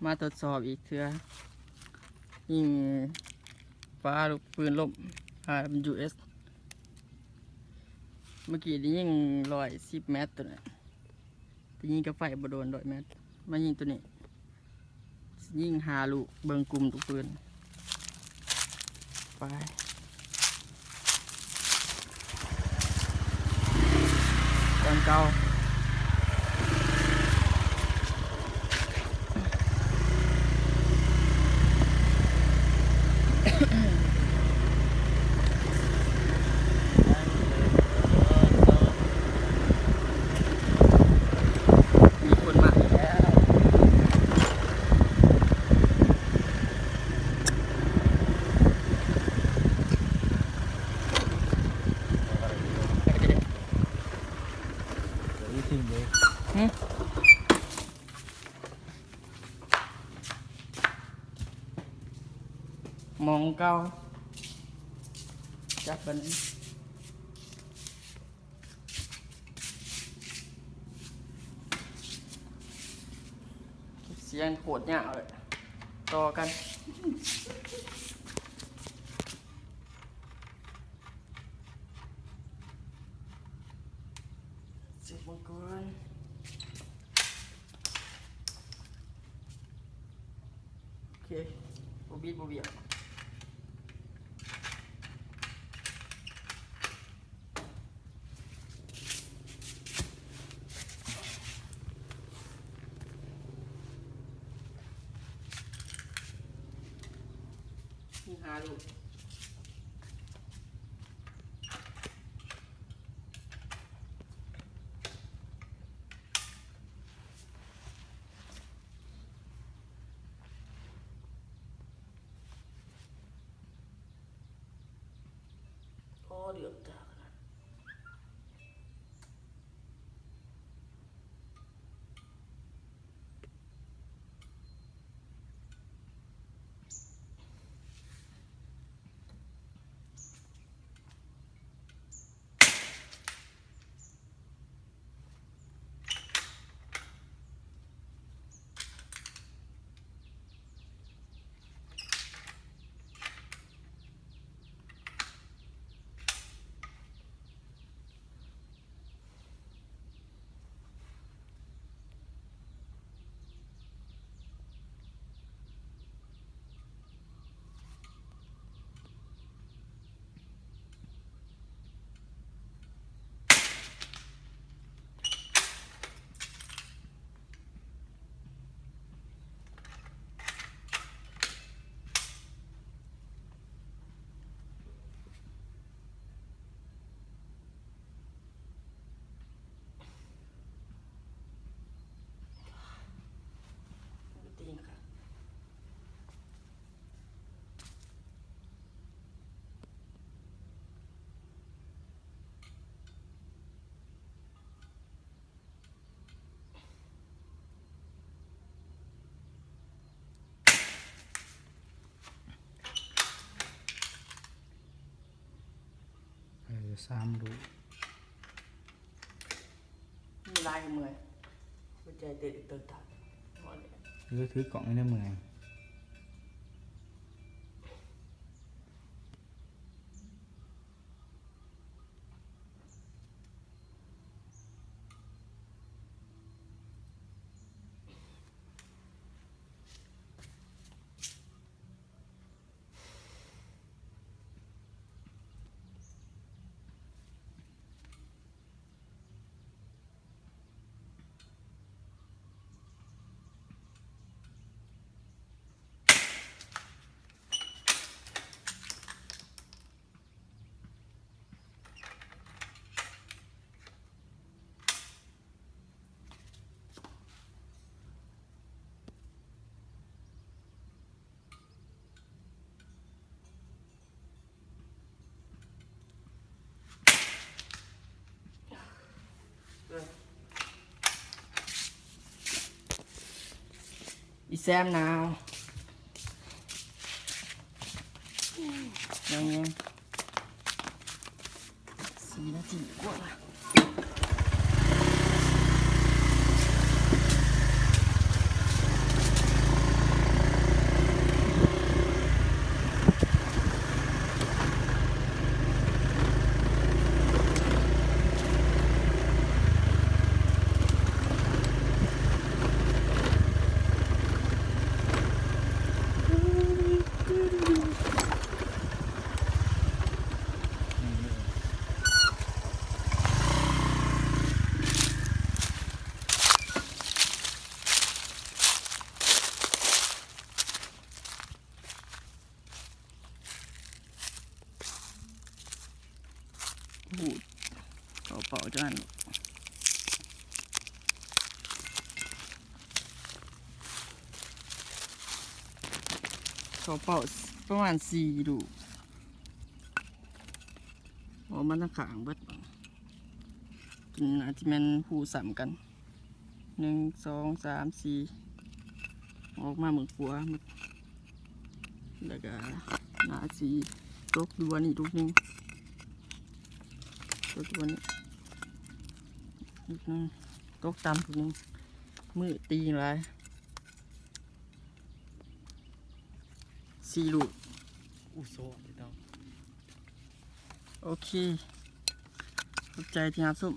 ມາທົດສອບອີກເທື່ອ ຍິງປາລູກປືນລົມ ອາ ເອັມ ຢູ ເອສ ເມື່ອກີ້ໄດ້ຍິງຮ້ອຍສິບແມັດ ໂຕນັ້ນ ໄດ້ຍິງກັບໄຟບໍ່ໂດນຮ້ອຍແມັດ ມາຍິງໂຕນີ້ ຍິງຫ້າລູກ ເບິ່ງກຸ່ມລູກປືນ ໄປ ຕອນເກົ່າ. ມີຄົນມາອີກແລ້ວ ຫຶ? ໝ່ອງເກົ່າ ຈັບບັດນີ້ ສຽງໂຄດຍາວເລີຍ ຕໍ່ກັນ. ເຊັກມັງກອນ ໂອເຄ ບໍ່ບິດບໍ່ບຽກ ມີຫ້າລູກ. ໂອ້ ເດືອດຕາຂະໜາດ. ເອີ ສາມລູກ ມີຫຼາຍເມື່ອຍ ຫົວໃຈເຕັ້ນເຕີດຕາ ເອີ ຖືກ້ອງນີ້ນະເມື່ອຍ. ອີແຊມໜາວ ຍັງ ຍັງ ສີ່ນາທີກວ່າລະ. ນັ້ນ ເຂົ້າເປົ້າປະມານສີ່ລູກ ອອກມາທາງຂ້າງເບິດ. ໜ້າຈະແມ່ນພູສ່ຳກັນ ໜຶ່ງ ສອງ ສາມ ສີ່ ອອກມາເບິ່ງຂວາໝົດ ແລ້ວກະໜ້າຊິຕົກຢູ່ບ່ອນນີ້ລູກໜຶ່ງ ຕົກຢູ່ບ່ອນນີ້ລູກໜຶ່ງ ຕົກຕ່ຳລູກໜຶ່ງ ມືຕີງຫຼາຍ ສີ່ລູກ. ໂອເຄ ຂອບໃຈທີ່ຮັບຊົມ.